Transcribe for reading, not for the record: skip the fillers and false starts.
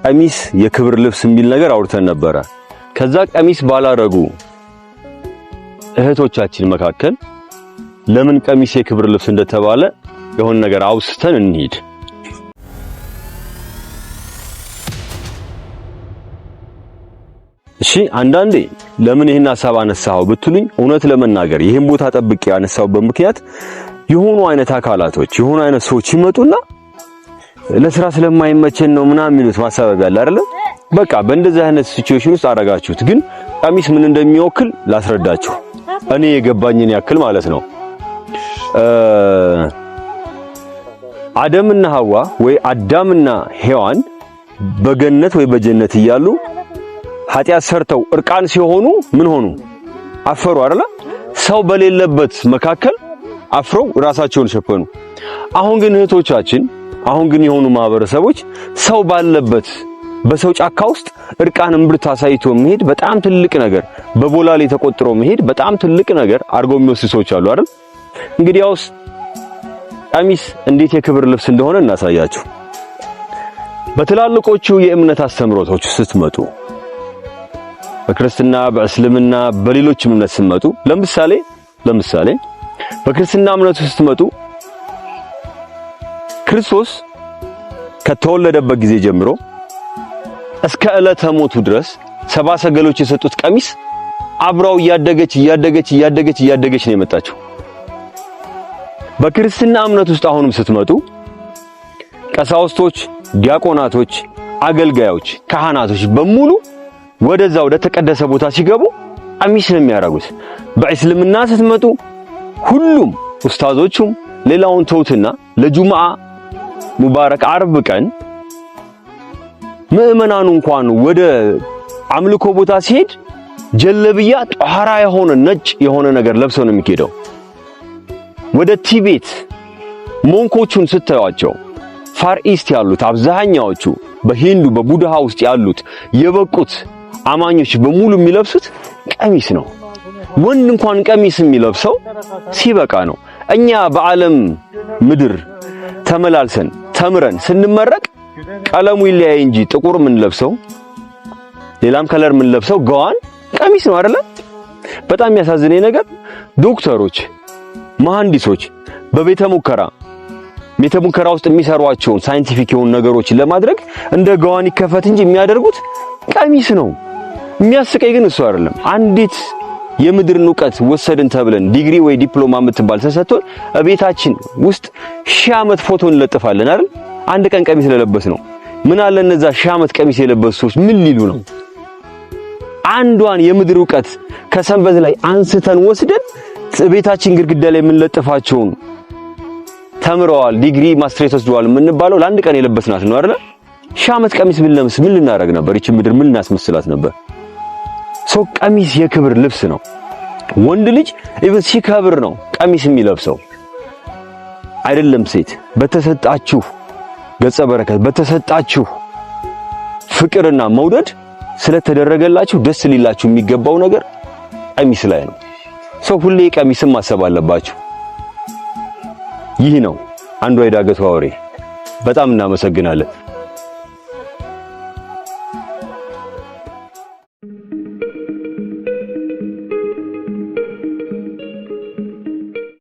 ቀሚስ የክብር ልብስ የሚል ነገር አውርተን ነበረ። ከዛ ቀሚስ ባላረጉ እህቶቻችን መካከል ለምን ቀሚስ የክብር ልብስ እንደተባለ የሆነ ነገር አውስተን እንሂድ። እሺ፣ አንዳንዴ ለምን ይህን ሐሳብ አነሳኸው ብትሉኝ፣ እውነት ለመናገር ይህን ቦታ ጠብቄ ያነሳሁበት ምክንያት የሆኑ አይነት አካላቶች፣ የሆኑ አይነት ሰዎች ይመጡና ለስራ ስለማይመቸን ነው ምናምን የሚሉት ማሳበብ ያለ አይደለም። በቃ በእንደዚህ አይነት situation ውስጥ አረጋችሁት። ግን ቀሚስ ምን እንደሚወክል ላስረዳችሁ፣ እኔ የገባኝን ያክል ማለት ነው። አደምና ሐዋ ወይ አዳምና ሔዋን በገነት ወይ በጀነት እያሉ ኃጢአት ሰርተው እርቃን ሲሆኑ ምን ሆኑ? አፈሩ አይደለ? ሰው በሌለበት መካከል አፍረው ራሳቸውን ሸፈኑ። አሁን ግን እህቶቻችን፣ አሁን ግን የሆኑ ማህበረሰቦች ሰው ባለበት በሰው ጫካ ውስጥ እርቃን እምብርት አሳይቶ መሄድ በጣም ትልቅ ነገር፣ በቦላሌ ተቆጥሮ መሄድ በጣም ትልቅ ነገር አድርገው የሚወስዱ ሰዎች አሉ አይደል? እንግዲያውስ ቀሚስ እንዴት የክብር ልብስ እንደሆነ እናሳያችሁ። በትላልቆቹ የእምነት አስተምህሮቶች ስትመጡ፣ በክርስትና፣ በእስልምና፣ በሌሎችም እምነት ስትመጡ፣ ለምሳሌ በክርስትና እምነቱ ስትመጡ ክርስቶስ ከተወለደበት ጊዜ ጀምሮ እስከ ዕለተ ሞቱ ድረስ ሰባ ሰገሎች የሰጡት ቀሚስ አብራው እያደገች እያደገች እያደገች እያደገች ነው የመጣችው። በክርስትና እምነት ውስጥ አሁንም ስትመጡ ቀሳውስቶች፣ ዲያቆናቶች፣ አገልጋዮች፣ ካህናቶች በሙሉ ወደዛ ወደ ተቀደሰ ቦታ ሲገቡ ቀሚስ ነው የሚያደርጉት። በእስልምና ስትመጡ ሁሉም ኡስታዞቹም ሌላውን ተውትና ለጁምዓ ሙባረክ አርብ ቀን ምዕመናኑ እንኳን ወደ አምልኮ ቦታ ሲሄድ ጀለብያ ጧራ የሆነ ነጭ የሆነ ነገር ለብሰው ነው የሚሄደው። ወደ ቲቤት monk ኦቹን ስታዩአቸው Far East ያሉት አብዛኛዎቹ በሂንዱ በቡድሃ ውስጥ ያሉት የበቁት አማኞች በሙሉ የሚለብሱት ቀሚስ ነው። ወንድ እንኳን ቀሚስ የሚለብሰው ሲበቃ ነው። እኛ በዓለም ምድር ተመላልሰን ተምረን ስንመረቅ ቀለሙ ይለያይ እንጂ ጥቁር የምንለብሰው፣ ሌላም color የምንለብሰው ገዋን ቀሚስ ነው አይደለ? በጣም የሚያሳዝነኝ ነገር ዶክተሮች፣ መሐንዲሶች በቤተ ሙከራ ቤተ ሙከራ ውስጥ የሚሰሯቸውን scientific የሆኑ ነገሮችን ለማድረግ እንደ ገዋን ይከፈት እንጂ የሚያደርጉት ቀሚስ ነው። የሚያስቀኝ ግን እሱ አይደለም። አንዲት የምድርን እውቀት ወሰድን ተብለን ዲግሪ ወይ ዲፕሎማ የምትባል ተሰጥቶን እቤታችን ውስጥ ሺህ ዓመት ፎቶ እንለጥፋለን አይደል? አንድ ቀን ቀሚስ ለለበስ ነው። ምን አለ እነዛ ሺህ ዓመት ቀሚስ የለበሱ ሰዎች ምን ሊሉ ነው? አንዷን የምድር እውቀት ከሰንበት ላይ አንስተን ወስደን ቤታችን ግድግዳ ላይ የምንለጥፋቸውን ተምረዋል፣ ዲግሪ ማስትሬት ወስደዋል የምንባለው ለአንድ ቀን የለበስናት ነው አይደል? ሺህ ዓመት ቀሚስ ብንለብስ ምን ልናደርግ ነበር? ይቺ ምድር ምን ልናስመስላት ነበር? ሰው ቀሚስ የክብር ልብስ ነው። ወንድ ልጅ even ሲከብር ነው ቀሚስ የሚለብሰው፣ አይደለም ሴት። በተሰጣችሁ ገጸ በረከት፣ በተሰጣችሁ ፍቅርና መውደድ ስለተደረገላችሁ ደስ ሊላችሁ የሚገባው ነገር ቀሚስ ላይ ነው። ሰው ሁሌ ቀሚስን ማሰብ አለባችሁ። ይህ ነው አንዷ የዳገቷ ወሬ። በጣም እናመሰግናለን።